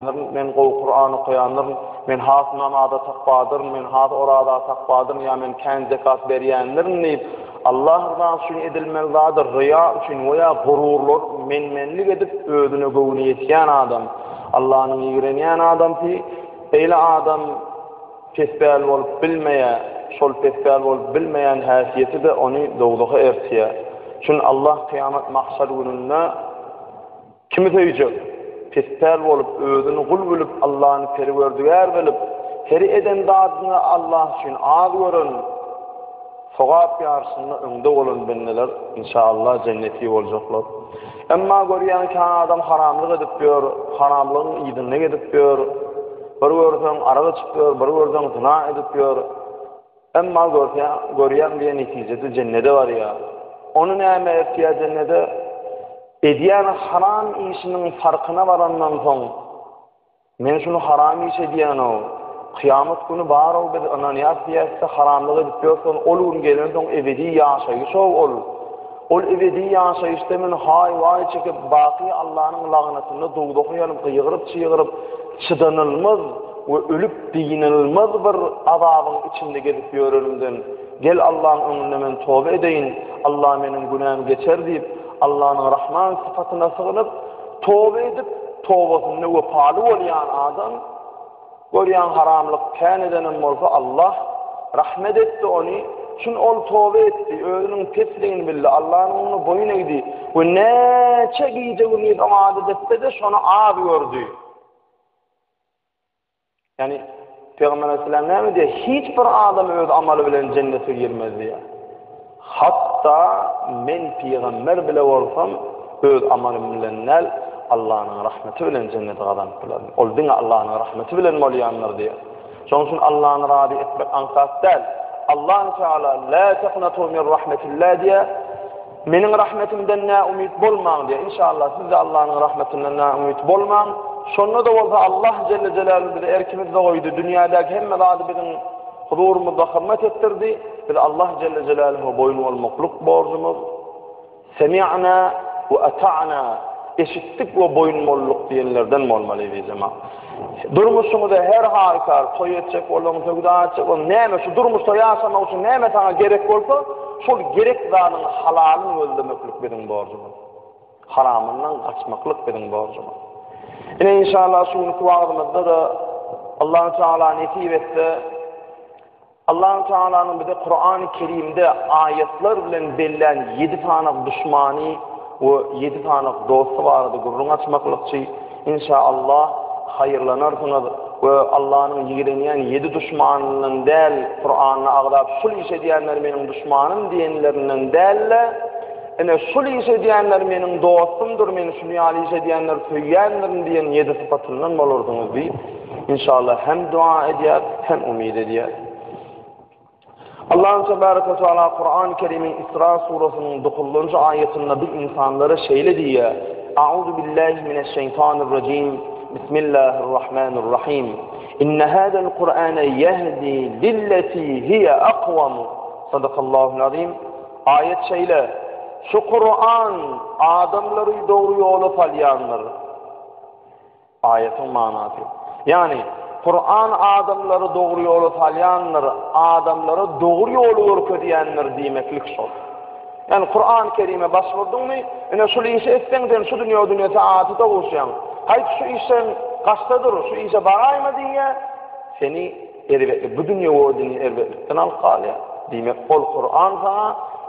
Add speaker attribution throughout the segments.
Speaker 1: Men gowy Kuran okaýandyryn, men has namaza takwadyryn, men has oraza takwadyryn ýa men kän zekat berýändirin diýip, Allah ryzasy üçin edilmeli zady ryýa üçin we ýa gururlanyp, men-menlik edip, özüne göwni ýetýän adam, Allanyň ýigrenýän adamsy, beýle adam pespäl bolup bilmeýär, şol pespäl bolup bilmeýän häsiýeti-de ony dowzaha ertýär. Çün Allah kyýamat mahşar gününde Kimi söýjek? Pespäl bolup, özüni gul bilip, Allany Perwerdigär bilip, her eden zadyny Allah üçin az gören, sogap ýaryşynda öňde bolan bendeler inşallah jenneti boljaklar. Emma görýäň kän adam haramlyk edip ýör, haramlygyň yzynda gezip ýör. Bir görseň arak içip ýör, bir görseň zyna edip ýör. Emma görseň, görýäň diýen netijede jennede barýar. Ony näme ertýär jennede? Edýän haram işiniň farkyna barandan soň, Men şuny haram iş edýän-ow, kyýamat güni bar-ow biz ynanýas diýäs-de haramlyk edip ýörsen, ol gün gelensoň ebedi ýaşaýyş-ow ol. Ol ebedi ýaşaýyşda men haý-waý çekip, baky Allanyň lagnatynda dowzaha ýanyp gygyryp-çygyryp, çydanylmaz we ölüp dynylmaz bir azabyň içinde gezip ýörenimden, gel Allaň öňünde men toba edeýin, Alla meniň günämi geçer diýip, Allanyň Rahman sypatyna sygynyp, toba edip, tobasynda wepaly bolýan adam, görýäň haramlyk kän edenem bolsa Allah rahmet etdi ony, çün ol toba etdi, özüniň pesligini bildi, Allanyň öňünde boýun egdi we näçe gije-gündiz ybadat etse-de şony az gördi. Ýagny Pygamber aleyhisselam näme diýýär? Hiç bir adam öz amaly bilen jennete girmez diýýär. Hatda men pygamber bile bolsam, öz amalym bilen däl, Allanyň rahmeti bilen jenneti gazanyp bilerin. Ol diňe Allanyň rahmeti bilen bolýandyr diýýär. Şonuň üçin Allany razy etmek aňsat däl. Allah Teala la taqnatu min rahmetillah diýýär. Meniň rahmetimden näumyt bolmaň diýýär. Inşallah siz-de Allanyň rahmetinden näumyt bolmaň. Şonda-da bolsa Allah jelle jelaluhu bizi erkimizde goýdy. Dünýädäki hemme zady biziň huzurymyzda hyzmat etdirdi. Biz Allah jelle jelaluhu boýun bolmaklyk borjumyz. Semi'na we ata'na eşitdik we boýun bolduk diýenlerden bolmaly eziz jemaat. Durmuşyňyzda her halykar toý etjek bolsaň, söwda etjek bolsaň, näme şu durmuşda ýaşamak üçin näme saňa gerek bolsa, şol gerek zadyň halalyny gözlemeklik biziň borjumyz. Haramyndan gaçmaklyk biziň borjumyz. Ine inşallah şu günki wagtymyzda-da Allahu Teala nesip etse Allahu Tealanyň bize Kurany Kerimde aýatlar bilen bellän ýedi sany duşmany we ýedi sany dosty barada gürrüň açmaklykçy. Inşaallah haýyrlanarsyňyz we Allanyň ýigrenýän ýedi duşmanyndan däl, Kuranda agzap şul iş edýänler meniň duşmanym diýenlerinden däl-de, ine şul iş edýänler meniň dostumdyr, men şuny ýaly iş edýänleri söýýändirin diýen ýedi sypatyndan bolarsyňyz diýip, Inşallah hem dua edýär, hem umyt edýär. Allahu tebaraka we taala Kur'an-ı Kerim'iň Isra surasynyň 9-njy aýatynda bir insanlara şeýle diýýär: A'uzu billahi mineşşeýtanirrajim. Bismillahirrahmanirrahim. Inne hadal Kur'ane yehdi lilleti hiye aqwam. Sadakallahul azim. Aýat şeýle: Şu Kur'an adamlary dogry ýola salýandyr. Aýatyň manasy. Ýagny, Kuran adamlary dogry ýola salýandyr, adamlara dogry ýoly görkezýändir diýmeklik şol. Ýagny, Kuran Kerime baş urduňmy, ine şul işi etseň sen şu dünýe o dünýe saadata gowuşýaň. Haýt şu işden gaçda dur, şu işe baraýma diýýär, seni erbetlik, bu dünýe we o dünýe erbetlikden alyp galýar. Diýmek, ol Kuran saňa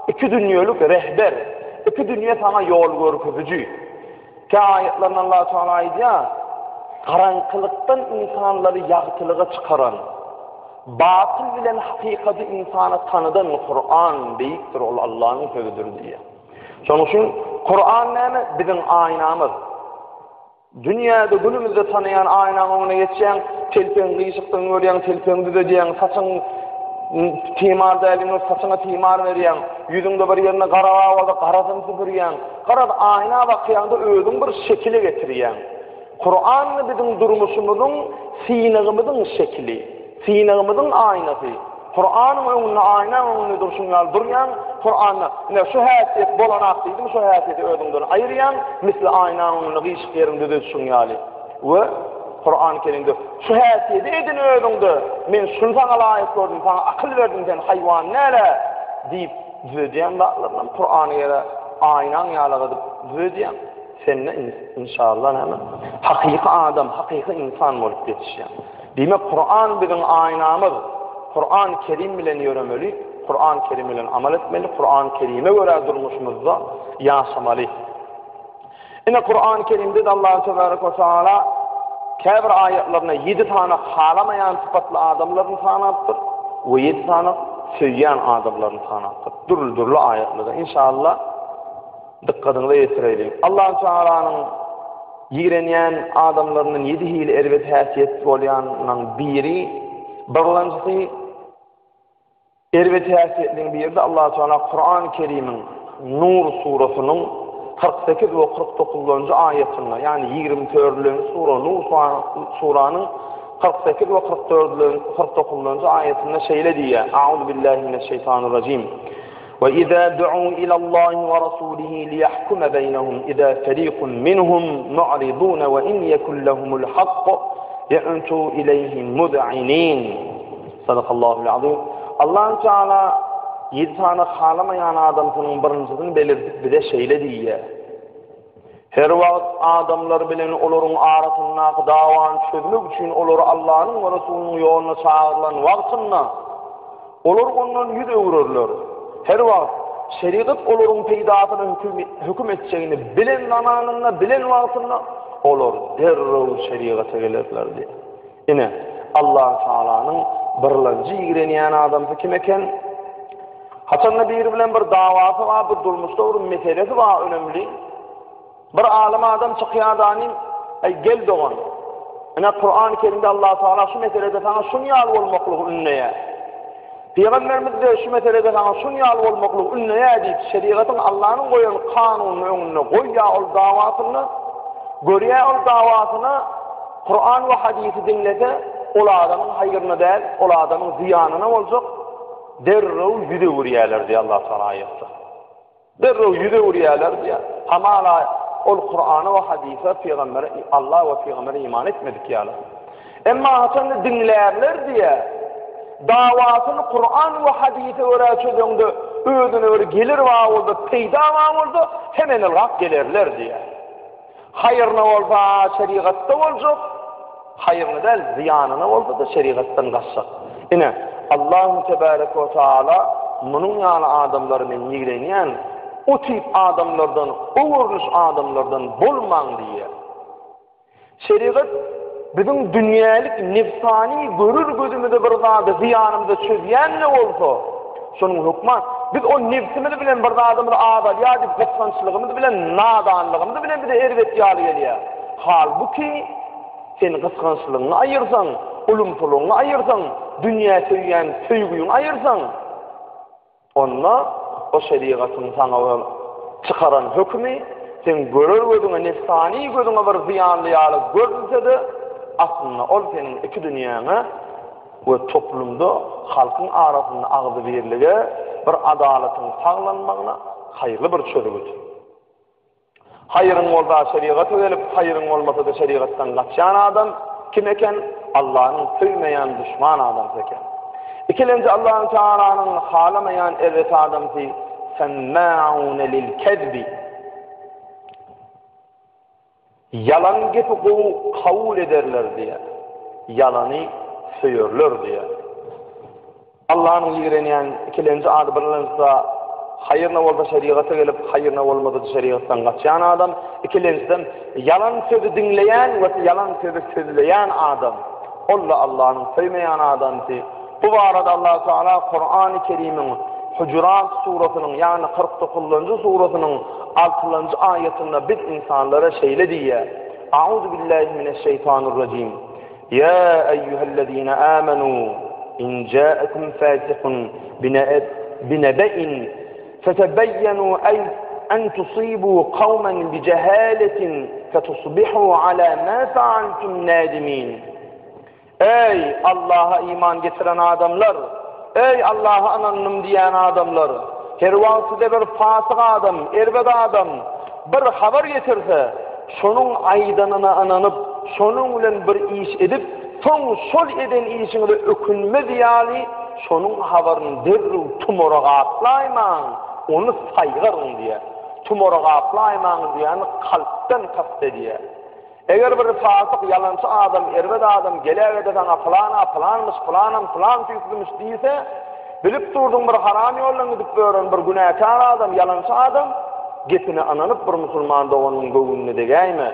Speaker 1: iki dünýelik rehber, iki dünýe saňa ýol görkeziji. Kä aýatlarynda Allah Teala aýdýar, Garaňkylykdan ynsanlary ýagtylyga çykaran, batyl bilen hakykady ynsana tanydan Kuran beýikdir, ol Allanyň sözüdir diýýär. Şonuň üçin Kuran näme? Biziň aýnamyz. Dünýäde günümizde tanaýan aýnaň öňüne geçýäň, telpegiň gyşykdygyny görýäň, telpegiňi düzedýäň, saçyň timar däldigini görüp saçyňa timar berýäň, ýüzüňde bir ýerinde gara bar bolsa garasyny süpürýäň. Garaz, aýna bakýaňda özüň bir şekile getirýäň. Kuran biziň durmuşymyzyň, synagymyzyň şekili, synagymyzyň aýnasy. Kuranyň öňünde, aýnaň öňünde durşuň ýaly durýaň, Kuranda, ine şu häsiýet bolanak diýdim, şu häsiýeti özüňden aýyrýaň, misli aýnaň öňünde gyşyk ýeriňi düzedişiň ýaly. We. Kurany Kerimde şu häsiýeti edin özüňde, men şuny saňa laýyk gördüm, saňa akyl berdim, sen haýwan däl-ä diýip düzedýän zatlarynam Kurany Kerime aýnaň ýalak edip düzedýäň. Sende inşallah näme? Hakyky adam, hakyky ynsan bolup ýetişýäň. Diýmek, Kuran biziň aýnamyz. Kuran Kerim bilen ýöremeli, Kuran Kerim bilen amal etmeli, Kuran Kerime görä durmuşymyzda ýaşamaly. Ine Kuran Kerimde-de Allah tebarek we taala käbir aýatlarynda ýedi sany halamaýan sypatly adamlaryny sanapdyr we ýedi sany söýýän adamlaryny sanapdyr. Dürli-dürli aýatlarda inşallah Dykgatyňyza ýetireýliň. Allahu Tagalanyň ýigrenýän adamlaryndan ýedi hili erbet häsiýet bolýanynyň biri, birlenjisi erbet häsiýetliň biri-de Allahu Tagala Kurany Kerimiň Nur surasynyň 48 we 49-njy aýatynda, ýagny 24-nji sura Nur suranyň 48 we 49-njy aýatynda şeýle diýýär: A'uzu billahi mineşşeýtanirrajim. We iza du'u ilallahi we rasulihi liyahkuma beýnehum iza feriqun minhum mu'ridun we in yekun lehumul hakk ye'tu ileyhi muz'inin. Sadakallahul azim. Allahu Teala ýedi sany halamaýan adamsynyň birinjisini belirtip bize şeýle diýýär. Her wagt adamlar bilen olaryň arasyndaky dawany çözmek üçin olary Allanyň we Resulynyň ýoluna çagyrylan wagtynda, olar ondan ýüz öwrerler. Her wagt şerigat olaryň peýdasyna höküm etjegini bilen zamanynda, bilen wagtynda olar derrew şerigata gelerler diýýär. Ine, Allatagalanyň birlenji ýigrenýän adamsy kim eken? Haçanda biri bilen bir dawasy bar, bir durmuşda bir meselesi bar önemli. Bir alym adam çykýar-da, Eý, gel dogan. Ine, Kurany Kerimde Allatagala şu meselede saňa şuny ýaly bolmaklygy ündeýär. Pygamberimiz-de şu meselede saňa şuny ýaly bolmaklygy ündeýär diýip, şerigatyň Allanyň goýan kanunyny öňünde goýýar ol dawasyny. Görýär ol dawasyna Kuran we hadysy diňlese, ol adamyň haýryna däl, ol adamyň zyýanyna boljak, derrew ýüz öwürýärler diýýär Allah Taala aýatda. Derrew ýüz öwürýärler diýýär. Hamala ol Kurana we hadysa, pygambere, Allah we pygambere iman etmedik ýaly. Emma haçanda diňlärler diýýär, dawasyny Kuran we hadysa görä çözeňde özüne bir gelir bar bolsa, peýda bar bolsa, hemen ylgap gelerler diýýär. Haýryna bolsa şerigatda boljak, haýryna däl, zyýanyna bolsa-da şerigatdan gaçjak. Ine, Allahu tebarek we taala munuň ýaly adamlary men ýigrenýän, o tip adamlardan, o görnüş adamlardan bolmaň diýýär. Şerigat biziň dünýälik nefsani görür gözümize bir zady zyýanymyza çözýän-de bolsa, şonuň hökman biz o nebsimiz bilen bir zadymyz azalýar diýip gysgançlygymyz bilen, nadanlygymyz bilen bize erbet ýaly gelýär. Halbuki, sen gysgançlygyňy aýyrsaň, ulumsylygyňy aýyrsaň, dünýä söýýän söýgüňi aýyrsaň, Onda o şerigatyň saňa çykaran hökümi seň görer gözüňe, nefsani gözüňe bir zyýanly ýaly görünse-de, aslynda ol seniň iki dünýäňe we toplumda halkyň arasynda agzybirlige, bir adalatyň saglanmagyna haýyrly bir çözgüt. Haýryň bolsa şerigata gelip, haýryň bolmasa-da şerigatdan gaçýan adam kim eken? Allanyň söýmeýän duşman adamsy eken. Ikilenji Allahu Tealanyň halamaýan erbet adamsy semma'une lil kezbi. Ýalan gepi gowy kabul ederler diýýär. Ýalany söýerler diýýär. Allanyň ýigrenýän ikilenji ady birlenjisi haýryna bolsa şerigata gelip, haýryna bolmasa-da şerigatdan gaçýan adam, ikilenjisem ýalan sözi diňleýän we ýalan sözi sözleýän adam. Ol-da Allanyň söýmeýän adamsy. Bu barada Allahu Teala Kurany Kerimiň Hujurat surasynyň, ýagny 49-njy surasynyň 6-njy aýatynda biz ynsanlara şeýle diýýär: A'uzu billahi mineşşeýtanirrajim. Ýa eýýuhellezine amenu in ja'ekum fasiqun binebe'in fetebeýýenu en tusibu kawmen bijehaletin fetusbihu ala ma fa'altum nadimin. Eý, Allaha iman getiren adamlar! Eý, Allaha ynandym diýýän adamlar! Her wagt size bir fasyk adam, erbet adam bir habar getirse, şonuň aýdanyna ynanyp, Şonuň bilen bir iş edip, soň şol eden işiňize ökünmez ýaly, şonuň habaryny derrew tumara gaplaýmaň, ony saýgaryň diýýär. Tumara gaplaýmaň diýýäni kalpdan kast edýär. Eger bir fasyk, ýalançy adam, erbet adam geläge-de saňa pylan-a pylanmyş, pylanam pylan tüýslümiş diýse, bilip durduň bir haram ýoldan gidip ýören bir günäkär adam, ýalançy adam, gepine ynanyp bir musulman doganyň göwnüne degäýme,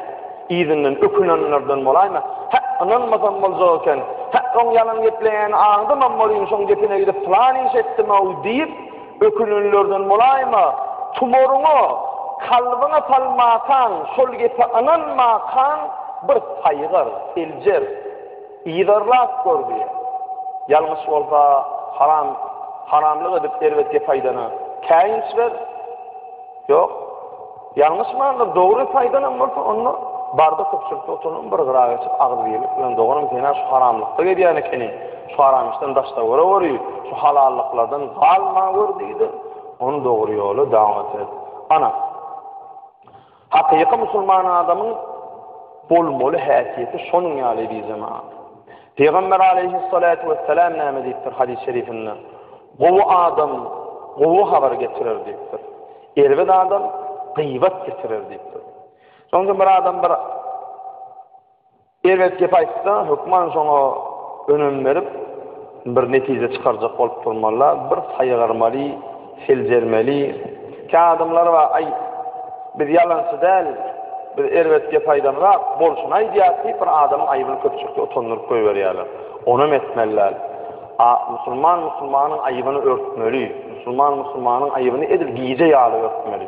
Speaker 1: yzyndan ökünenlerden bolaýma, Hä, ynanmasam boljak eken, hä, oň ýalan gepleýänini aňdymam welin şoň gepine gidip pylan iş etdim-ow diýip, Ökünenlerden bolaýma, tumaryňa, kalbyňa salmakaň, şol gepe ynanmakaň bir saýgar, seljer, yzarlap gör diýýär. Ýalňyş bolsa, haram, haramlyk edip erbet gep aýdana käýinç ber. Ýok. Ýalňyşmandyr, dogry saýdanam bolsa, onda barda köpçülikde oturanam bir gyra geçip, agzybirlik bilen doganym sen-ä şu haramlykda gezýän ekeniň, şu haram işden daşda göreweri, şu halallyklardan galma gör diý-de, ony dogry ýola dawat et. Ana, hakyky musulman adamyň bolmaly häsiýeti şonuň ýaly eziz jemagat. Pygamber aleýhissalatu wessalam näme diýipdir hadys şerifinde? Gowy adam gowy habar getirer diýipdir. Erbet adam gybat getirer diýipdir. Şonuň üçin bir adam bir erbet gep aýtsa, hökman şoňa önem berip, bir netije çykarjak bolup durmaly, bir saýgarmaly, seljermeli. Kä adamlar bar, aý, biz ýalançy däl, biz erbet gep aýdanrak, bolşuny aýdýas diýip, bir adamyň aýybyny köpçülikde utandyryp goýberýärler. Onam etmeli däl. A musulman musulmanyň aýybyny örtmeli. Musulman musulmanyň aýybyny edil gije ýaly örtmeli.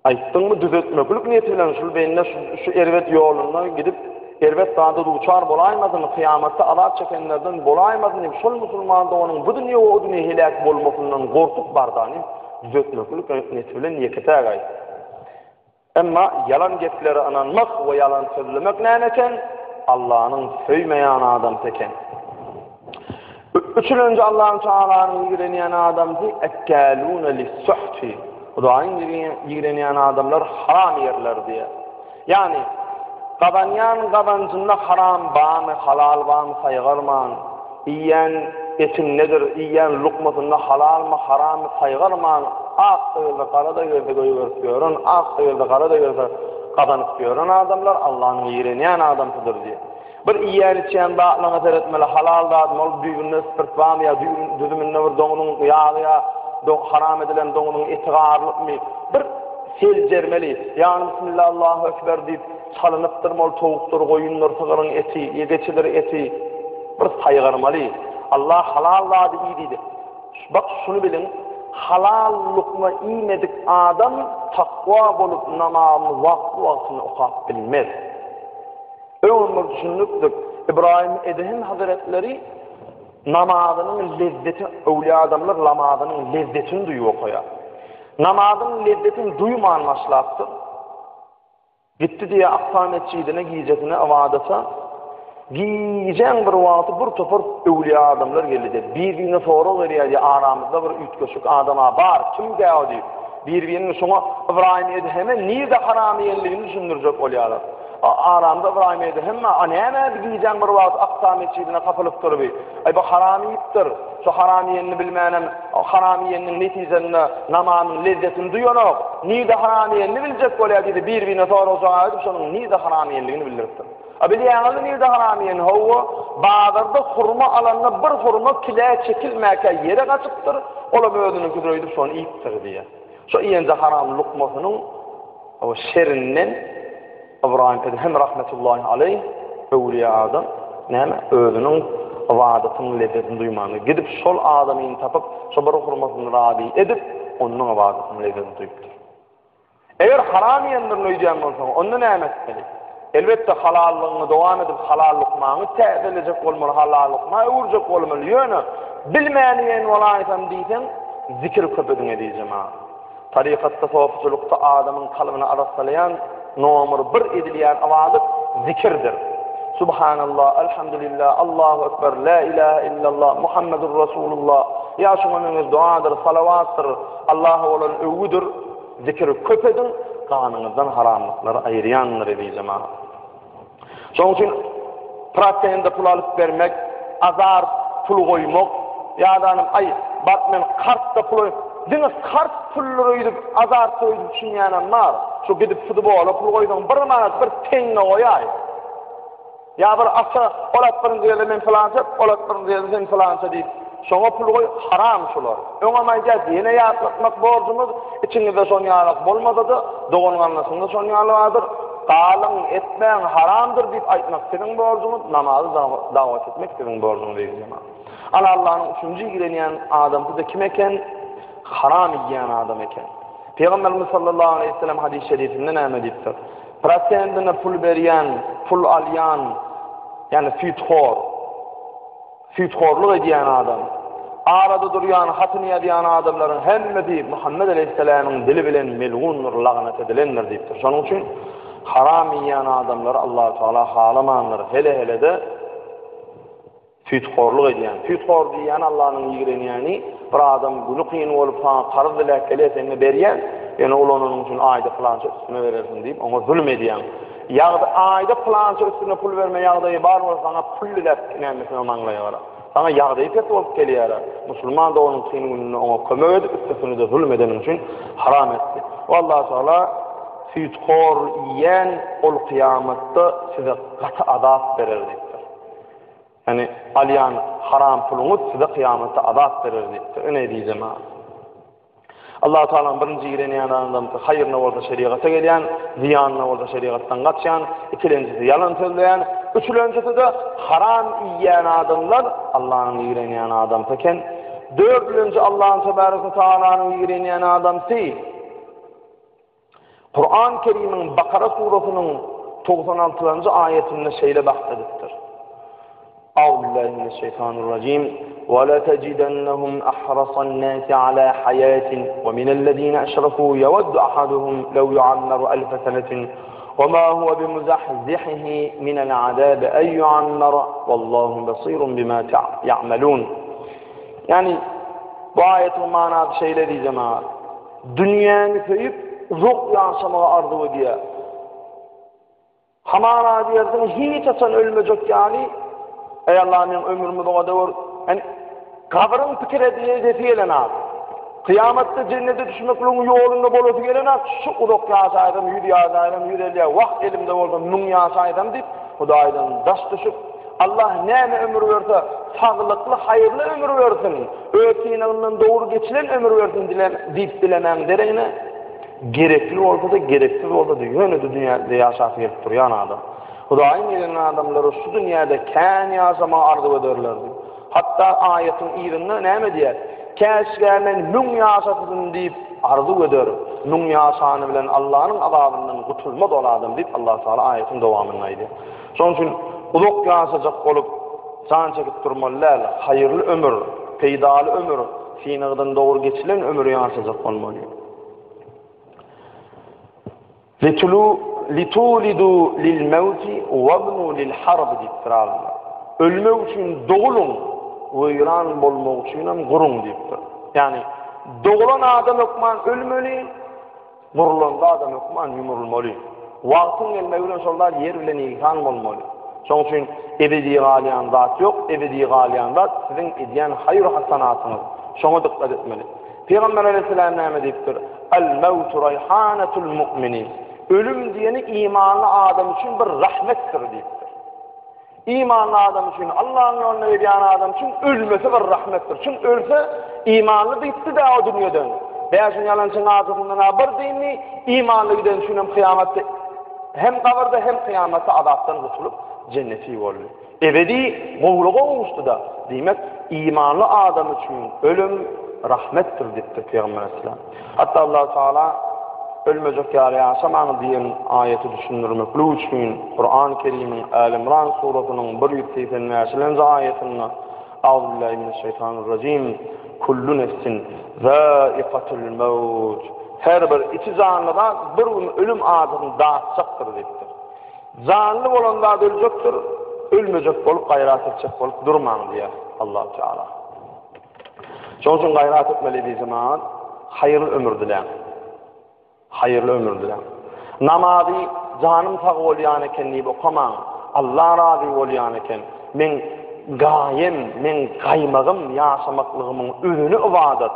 Speaker 1: Aýtdyňmy düzetmeklik niýeti bilen şul bende şu erbet ýolunda gidip erbet zada duçar bolaýmasyn, kyýamatda azap çekenlerden bolaýmasyn diýip şol musulman doganyň bu dünýe we o dünýe heläk bolmasyndan gorkup bardany düzetmeklik niýeti bilen ýeke-täk aýt. Emma ýalan geplere ynanmak we ýalan sözlemek näme eken? Allanyň söýmeýän adamsy eken. Üçülenji Allahu Tealanyň ýigrenýän adamsy ekkaluna lis-suhti. Hudaýyň ýigrenýän adamlar haram ýerler diýýär. Ýagny gazanýan gazanjynda haram barmy, halal barmy saýgarman, Iýýän etindedir, iýýän lukmasynda halalmy, harammy saýgarman, ak-da gelse, gara-da gelse goýberip ýören, ak-da gelse, gara-da gelse gazanyp ýören adamlar Allanyň ýigrenýän adamsydyr diýýär. Bir iýýän-içýän zatlaryňa seretmeli, halal zatmy, ol düýbünde spirt barmy ýa düzüminde bir doňuzyň ýagy ýa haram edilen doňuzyň eti garylypmy, bir seljermeli. Ýagny Bismillah Allahu Ekber diýip, Çalynypdyrmy ol towukdyr, goýundyr, sygyryň eti, ýa geçidir eti. Bir saýgarmaly. Allah halal zady iý diýdi. Bak şuny biliň, halal lukma iýmedik adam takwa bolup namazyny wagtly-wagtynda okap bilmez. Öňem bir düşündikdik, Ybraýym Edhem hazretleri namazynyň lezzeti, öwlüýä adamlar namazynyň lezzetini duýup okaýar. Namazyň lezzetini duýman başlapdyr. Gitdi diýýär Aksa metjidine gijesine ybadata. Gijäň bir wagty bir topar öwlüýä adamlar geldi diýýär. Bir-birine sorag berýär diýýär, aramyzda bir üýtgeşik adam-a bar, kimkä o diýip. Bir-birine şoňa Ybraýym Edheme nirde haram iýenligini düşündirjek bolýarlar. Aramyzda Ybraýym Edhem bar, a näme bu gijäň bir wagty Aksa metjidine kapylypdyr bi? Aý bu haram iýipdir. Şu haram iýenini bilmänem, haram iýeniniň netijesinde namazyň lezzetini duýanok. Nirde haram iýenini biljek bolýar diýdi, bir-birine sorag-jogap edip, şonuň nirde haram iýenligini bildiripdir. A bilýäňizmi nirde haram iýenini? Hawa, bazarda hurma alanda bir hurma kilä çekilmäkä ýere gaçypdyr, olam özüniňkidir öýdüp şony iýipdir diýýär. Şo iýenje haram lukmasynyň şerinden Ybraýym Edhem rahmetullahi aleýh öwlüýä adam näme özüniň ybadatynyň lezzetini duýmandyr. Gidip şol adamyny tapyp, şo bir hurmasyny razy edip, onuň ybadatynyň lezzetini duýupdyr. Eger haram iýendirin öýdýän bolsaň, onda näme etmeli? Elbetde halallygyňy dowam edip halal lukmaňy täzelejek bolmaly, halal lukma öwürjek bolmaly. Ýöne bilmän iýen bolaýsam diýseň, zikir köp ediň eziz jemagat. Tarykatda, sopuçylykda adamyň kalbyny arassalaýan nomer bir edilýän ybadat zikirdir. Subhanallah, Elhamdülillah, Allahu Ekber, La ilahe illallah, Muhammedur Rasulullah, ýa şuňa meňzeş duadyr, salawatdyr, Allaha bolan öwgüdir. Zikiri köp ediň, ganyňyzdan haramlyklary aýyrýandyr eziz jemagat. Şonuň üçin prosende pul alyp bermek, azar pul goýmak, ýa-da aý, bak men kartda pul diňe kart puldur öýdüp, azar pul öýdüp düşünýänem bar. Şu gidip futbola pul goýsaň bir manat, bir teňňe goýaý. Ýa bir ata, ol at birinji geldi men pylança, ol at birinji geldi sen pylança diýip, şoňa pul goý, haram şular. Öňem aýdýas, ýene ýatlatmak borjumyz, içiňizde şon ýalak bolmasa-da, dogan-garyndaşyňyzda şon ýaly bardyr, galyň, etmäň, haramdyr diýip aýtmak siziň borjuňyz, namazy dawat etmek siziň borjuňyz eziz jemagat. Ana Allanyň üçünji ýigrenýän adamsy-da kim eken? Haram iýýän adam eken. Pygamberimiz sallallahu aleýhi we sellem hadys-y şerifinde näme diýipdir? Prosentine pul berýän, pul alýan, ýagny süýthor, süýthorluk edýän adam, arada durýan, hatyny ýazýan adamlaryň hemmesi Muhammet aleýhissalamyň dili bilen melgundyr, lagnat edilendir diýipdir. Şonuň üçin haram iýýän adamlary Allahu Teala halamandyr. Hele-hele-de Süýthorluk edýän. Süýthor diýýän Allanyň ýigrenýäni, bir adam güni kyn bolup saňa karz diläp gelýär, sen-de berýäň, ýöne ulananyň üçin aýda pylança üstüne berersiň diýip, oňa zulum edýäň. Ýagdy aýda pylança üstüne pul berme ýagdaýy bar bolsa saňa pul diläp nämesine maňlaýa gara. Saňa ýagdaýy pes bolup gelýär-ä. Musulman doganyň kyn gününde oňa kömek edip, üstesine-de zulum edeniň üçin haram etdi. We Allatagala süýthor iýen ol kyýamatda size gaty azap berer diýipdir. Ýagny alýan haram puluňyz size kyýamatda azap berer diýipdir. Ine eziz jemagat. Allahu Tealanyň birinji ýigrenýän adamsy haýryna bolsa şerigata gelýän, zyýanyna bolsa şerigatdan gaçýan, ikilenjisi ýalan sözleýän, üçülenjisi-de haram iýýän adamlar Allanyň ýigrenýän adamsy eken. Dördülenji Allahyn Tebarek we Tealanyň ýigrenýän adamsy Kuran Kerimiň Bakara surasynyň 96-njy aýatynda şeýle bahs edipdir. Auzubillahi mineşşeýtanirrajim. Ve letecidennehum ahrasan nasi ala hayatin ve minellezine eşreku yeveddu ahaduhum lev yuammaru elfe senetin ve ma huve bimuzahzihihi minel azabi en yuammara vallahu basirun bima ya'malun. Yani bu aýatyň manasy şeýle diýjek Dünýäni söýüp, uzak ýaşamagy arzuw edýär. Hamana diýersiň, hiç haçan ölmejek ýaly, Eý Allah, meň ömrüm uzaga döwür. Ýani gabryň pikir edesi gelenok. Kyýamatda jennete düşmekligiň ýolunda bolasy gelenok. Şu uzak ýaşaýsam, 100 ýaşaýsam, 150 ýa, wah elimde bolsa 1000 ýaşaýsam diýip, Hudaýdan daş düşüp, Allah näme ömür berse, saglykly, haýyrly ömür bersin, öz synagyndan dogry geçilen ömür bersin diýip dilemäň deregine, gerekli bolsa-da, gereksiz bolsa-da, ýöne-de dünýäde ýaşasy gelip durýan adam. Hudaýyň ýigrenýän adamlary şu dünýäde kän ýaşamagy arzuw ederlerdi. Hatda aýatyň yzynda näme diýýär? Käşgä men müň ýaşasydym diýip arzuw eder. Müň ýaşany bilen Allanyň azabyndan gutulmaz ol adam diýip Allahu Teala aýatyň dowamynda aýdýar. Şonuň üçin uzak ýaşajak bolup jan çekip durmaly däl. Haýyrly ömür, peýdaly ömür, synagdan dogry geçilen ömür ýaşajak bolmaly. Litulu litulidu lil mewti wabnu lil harb diýipdir alymlar. Ölmek üçin doguluň, weýran bolmak üçinem guruň diýipdir. Ýagny doglan adam hökman ölmeli, gurulan adam hökman ýumrulmaly. Wagtyň gelmegi bilen şol zat ýer bilen ýegsan bolmaly. Şonuň üçin ebedi galýan zat ýok, ebedi galýan zat siziň edýän haýyr-hasanatyňyz. Şoňa dykgat etmeli. Pygamber aleyhisselam näme diýipdir? El-mewtu raýhanatul mu'mini. Ölüm diýeni imanly adam üçin bir rahmetdir diýipdir. Imanly adam üçin, Allahyň ýolunda gidýän adam üçin ölmesi bir rahmetdir. Çünki ölse imanly diýipdi-de o dünýeden. Bäşiň ýalançyň ajysyndan a bir dyndy, imanly giden üçin hem kyýamatda hem gabyrda hem kyýamatda azapdan gutulyp jenneti boldy. Ebedi gowulyga gowuşdy-da. Diýmek, imanly adam üçin ölüm rahmetdir diýipdir Pygamber aleyhisselam. Hatda Allahu Teala ölmejek ýaly ýaşamaň diýen aýaty düşündirmeklik üçin Kuran Kerimiň Äl-Imran surasynyň 185-nji aýatynda Auzubillahi mineşşeýtanirrajim Kullu nefsin zaikatul maut Her bir içi janly zat bir gün ölüm ajysyny datjakdyr diýipdir. Janly bolan zat öljekdir, ölmejek bolup gaýrat etjek bolup durmaň diýýär Allahu Teala. Şonuň üçin gaýrat etmeli eziz jemagat, haýyrly ömür diläň. Haýyrly ömür diläň. Namazy janym sag bolýan eken diýip okamaň. Allah razy bolýan eken. Meň gaýem, meň gaýmagym, ýaşamaklygymyň özeni ybadat.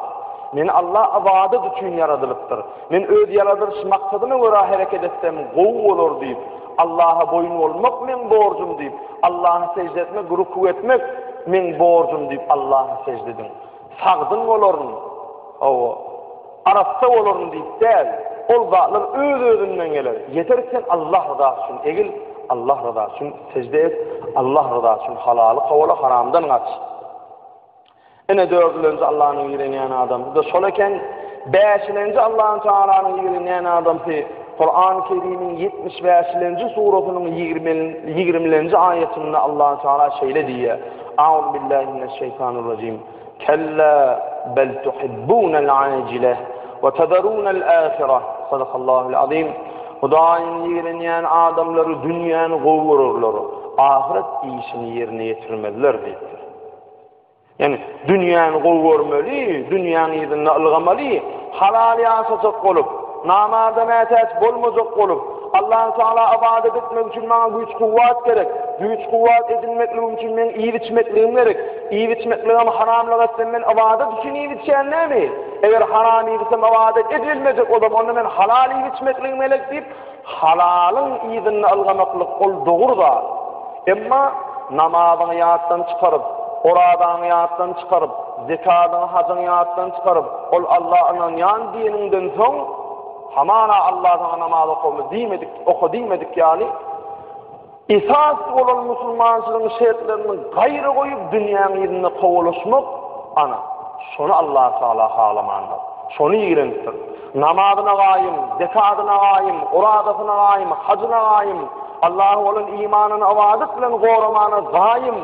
Speaker 1: Meni Allah ybadat üçin ýaradylypdyr. Men öz ýaradylyş maksadyma görä hereket etsem gowy bolar diýip, Allaha boýun bolmak meň borjum diýip, Allaha sežde etmek, ruku etmek meň borjum diýip Allaha sežde ediň. Sagdyn bolaryn, hawa, arassa bolaryn diýip däl, ol zatlar öz-özünden geler. Ýeter ki sen Allah ryzasy üçin egil, Allah ryzasy üçin sežde et, Allah ryzasy üçin halaly kowala, haramdan gaç. Ine dördülenji Allanyň ýigrenýän adamsy-da şol eken. Bäşilenji Allahu Tealanyň ýigrenýän adamsy Kurany Kerimiň 75-lenji surasynyň 20-lenji aýatynda Allahu Teala şeýle diýýär: A'udhu billahi mineşşeýtanirrajim. Kella bel tuhibbunal ajile we tezerunal ahire. Sadakallahul azim. Hudaýyň ýigrenýän adamlary dünýäni gowy görerler, ahyret işini ýerine ýetirmezler diýipdir. Ýagny dünýäni gowy görmeli, dünýäň yzynda ylgamaly, halal ýaşajak bolup, namaza mätäç bolmajak bolup, Allahu Teala ybadat etmek üçin maňa güýç-kuwwat gerek, güýç-kuwwat edinmekligim üçin meň iýip-içmekligim gerek, iýip-içmekligem haramlyk etsem men ybadat üçin iýip-içýän dälmi? Eger haram iýip-içsem ybadat edibilmejek bolsam, onda men halal iýip-içmekligim gerek diýip, Halalyň yzynda ylgamaklyk ol dogry zat. Emma namazyňy ýatdan çykaryp, orazaňy ýatdan çykaryp, zekadyňy, hajyňy ýatdan çykaryp, ol Alla ynanýan diýeniňden soň, hamana Alla saňa namaz okamy diýmedik, oka diýmedik ýaly, Esas bolan musulmançylygyň şertlerini gaýra goýup dünýäň yzynda kowalaşmak, ana, şony Allatagala halamandyr. Şony ýigrenipdir. Namazyna gaýym, zekadyna gaýym, orazasyna gaýym, hajyna gaýym, Allaha bolan imanyny ybadat bilen goramana gaýym.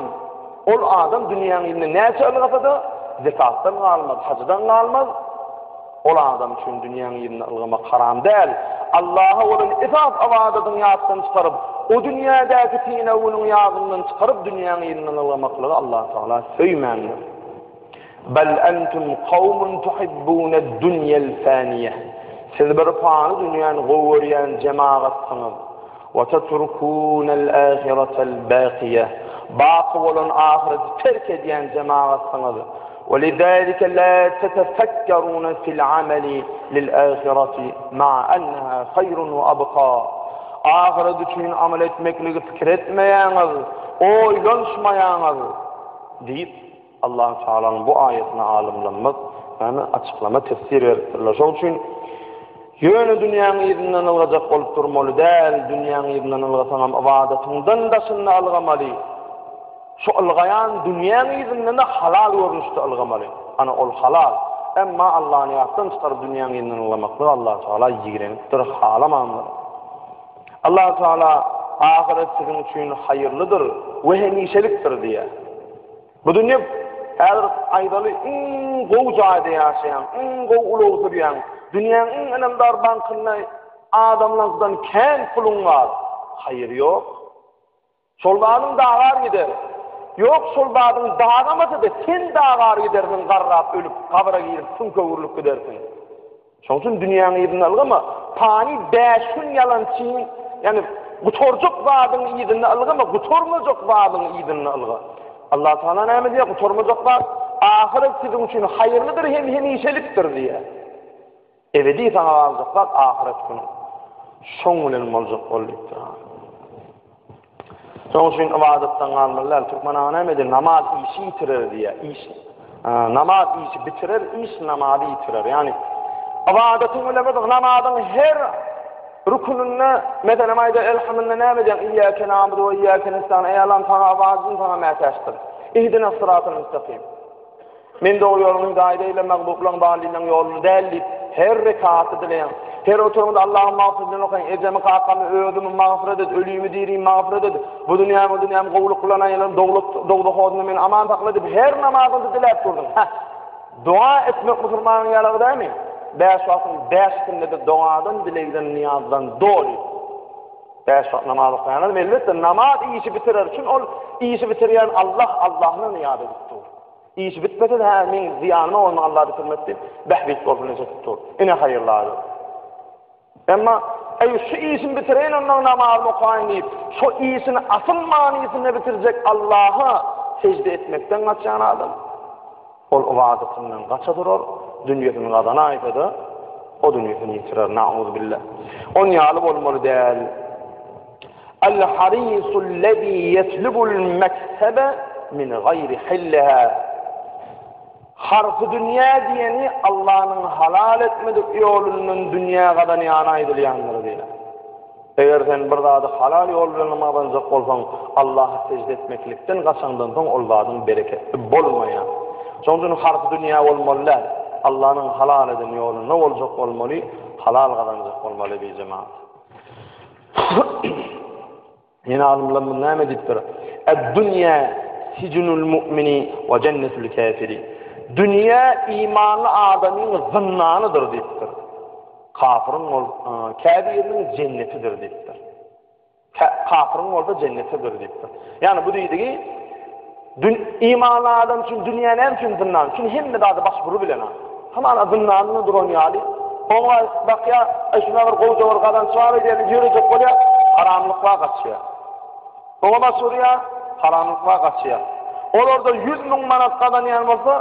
Speaker 1: Ol adam dünýäň yzynda näçe ylgasa-da, zekatdan galmaz, hajydan galmaz. Ol adam üçin dünýäň yzynda ylgamak haram däl. Allaha bolan esas ybadadyň ýatdan çykaryp, o dünýädäki synag günüň ýadyndan çykaryp dünýäň yzyndan ylgamaklygy Allatagala söýmändir. Bel entum kawmun tuhibbuned dunýel faniýe. Siz bir pany dünýäni gowy görýän jemagatsyňyz. Ve tetrukunel ahiretel bakiýe. Baky bolan ahyreti terk edýän jemagatsyňyz. Ve lizalike la tetefekkerune fil ameli lil ahireti ma'a enneha haýrun ve abka. Ahyret üçin amal etmekligi pikir etmeýäňiz, oýlanyşmaýaňyz diýip, Allahu Tealanyň bu aýatyna alymlarymyz näme açyklama tefsir beripdirler. Şoň üçin ýöne dünýäň yzyndan ylgajak bolup durmaly däl, dünýäň yzyndan ylgasaňam ybadatyňdan daşynda ylgamaly. Şu ylgaýan dünýäň yzyndan-da halal görnüşde ylgamaly. Ana ol halal. Emma Allany ýatdan çykaryp dünýäň yzyndan ylgamaklygy Allahu Teala ýigrenipdir, halamandyr. Allahu Teala ahyret siziň üçin haýyrlydyr we hemişelikdir diýýär. Bu dünýe häzir aýdaly iň gowy jaýda ýaşaýaň, iň gowy ulag sürýäň, dünýäň iň ynamdar bankynda adamlardan kän puluň bar. Haýyry ýok. Şol zadyň dagar gider. Ýok, şol zadyň dagamasa-da sen dagar gidersiň, garrap ölüp, gabra girip, süňke öwrülip gidersiň. Şonuň üçin dünýäň yzynda ylgama, pany bäş gün ýalançyň, ýagny gutarjak zadyň yzynda ylgama, gutarmajak zadyň yzynda ylga. Allah Taala näme diýýär? Gutarmajak zat ahyret siziň üçin haýyrlydyr hem hemişelikdir diýýär. Ebedi saňa galjak zat ahyret güni. Şoň bilen boljak bol diýipdir. Şonuň üçin ybadatdan galmaly däl. Türkmen aga näme diýýär? Namaz işi ýitirer diýýär. Iş namaz işi bitirer, iş namazy ýitirer. Ýagny ybadatyň bilen bir namazyň her rüküninde, meselem aýda elhamdülillah näme diýýär? Iyyake na'budu we iyyake nestaîn. Eý Allahym saňa ybadatym saňa mätäçdir. Ihdinas sıratal müstakim. Men dogry ýoluňy hidaýat eýle, magduplaryň, dallynlaryň ýoluny däl diýip, her rekatda dileýän. Her oturyňda Allahyň magfyretini okaýyn, ejemi, kakamy, özümi magfyret et, ölimi, dirimi magfyret et, bu dünýämi, o dünýämi gowulyk bilen aýylan, dowzah odunda meni aman sakla diýip, her namazyňda diläp durduň. Hä, doga etmek musulmanyň ýaragy dälmi? Bäş wagtyň bäşisinde-de dogadan, dilegden, nyýazdan doly. Bäş wagt namaz okaýan adam, elbetde, namaz işi bitirer üçin ol işi bitirýän Allah, Allahyna nyýaz edip dur. Işi bitmese-de, hä, meň zyýanyma bolma Allah bitirmedi diýip, bähbit bolsun diýip çekip dur. Ine haýyrly adam. Emma, Eý, şu işimi bitireýin, ondan namazymy okaýyn diýip, şo işini asyl manysynda bitirjek Allaha sežde etmekden gaçýan adam, ol ybadatyndan gaça durar, dünýesini gazanaýsa-da, o dünýesini ýitirer, nauzubilla. On ýaly bolmaly däl. Al-harisul-lezi ýetlubul meksebe min gaýri hilliha. Harsy dünýä diýeni Allanyň halal etmedik ýolundan dünýä gazanýana aýdylýandyr diýýär. Eger sen bir zady halal ýol bilen gazanjak bolsaň, Allaha sežde etmeklikden gaçaňdan soň ol zadyň bereketli bolmaýar. Şonuň üçin harsy dünýä bolmaly däl. Allanyň halal eden ýolunda boljak bolmaly, halal gazanjak bolmaly eziz jemagat. Ýene alymlarymyz näme diýipdir? Ed-dünýä sijnul mu'mini we jennetul käfiri. Dünýä imanly adamyň zyndanydyr diýipdir. Kafiriň bol käbiriniň jennetidir diýipdir. Kafiriň bolsa jennetidir diýipdir. Ýagny bu diýdigi Dün imanly adam üçin dünýä näme üçin zyndan? Çünki hemme zady baş bury bilen ha. Hamana zyndanynda duran ýaly. Oňa bakýar, aý şuna bir gowja bir gazanç bar diýen ýörejek bolýar, haramlykla gaçýar. Oňa baş urýar, haramlykla gaçýar. Olarda 100 müň manat gazanýan bolsa,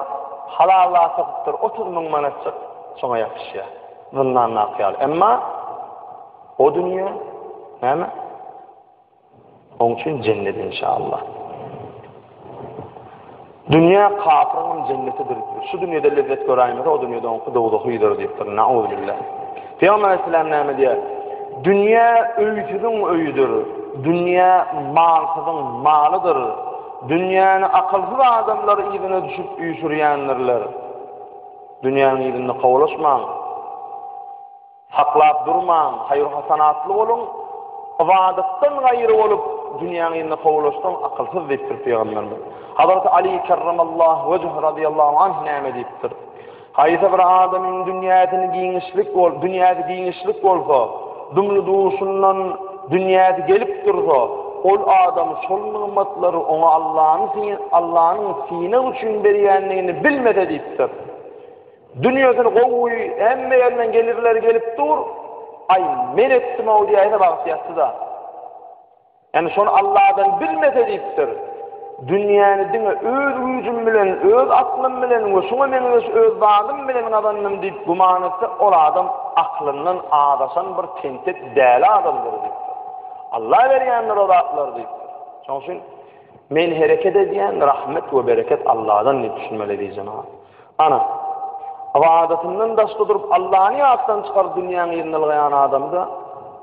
Speaker 1: halalla tapypdyr, 30 müň manatjyk şoňa ýapyşýar. Zyndandaky ýaly. Emma o dünýä näme? Oň üçin jennet inşallah. Dünýä kafyryňam jennetidir. Şu dünýede lezzet göräýmese, o dünýede oňky dowzahydyr diýipdir. Nauzubillah. Pygamber aleyhisselam näme diýýär? Dünýä öýsüziň öýüdir. Dünýä malsyzyň malydyr. Dünýäni akylsyz adamlar yzyna düşüp üýşürýändirler. Dünýäniň yzynda kowalaşmaň. Saklap durmaň, haýyr-hasanatly boluň, ybadatdan gaýry bolup, dünýäň yzyna kowlaşsaň, akylsyz diýipdir pygamberimiz. Hazreti Ali kerremallahu wejh razyýallahu anh näme diýipdir? Haýsy bir adamyň dünýäsini giňişlik bol, dünýäsi giňişlik bolsa, dumly-duşundan dünýäsi gelip dursa, ol adam şol nygmatlary oňa Allanyň Allanyň synag üçin berýändigini bilmese diýipdir. Dünýesini gowy, hemme ýerinden gelirleri gelip dur. Aý, men etdim-ow diýäýse bagty ýatdy-da. Ýani şony Allahdan bilmese diýipdir. Dünýäni diňe öz güýjüm bilen, öz aklym bilen we şuňa meňzeş öz zadym bilen gazandym diýip güman etse, ol adam aklyndan azaşan bir tentek däli adamdyr diýipdir. Allah berýändir o zatlary diýipdir. Şonuň üçin men hereket edýän rahmet we bereket Allahdan diýip düşünmeli eziz jemagat. Ana, ybadatyndan daşda durup Allany ýatdan çykaryp dünýäň yzynda ylgaýan adamy-da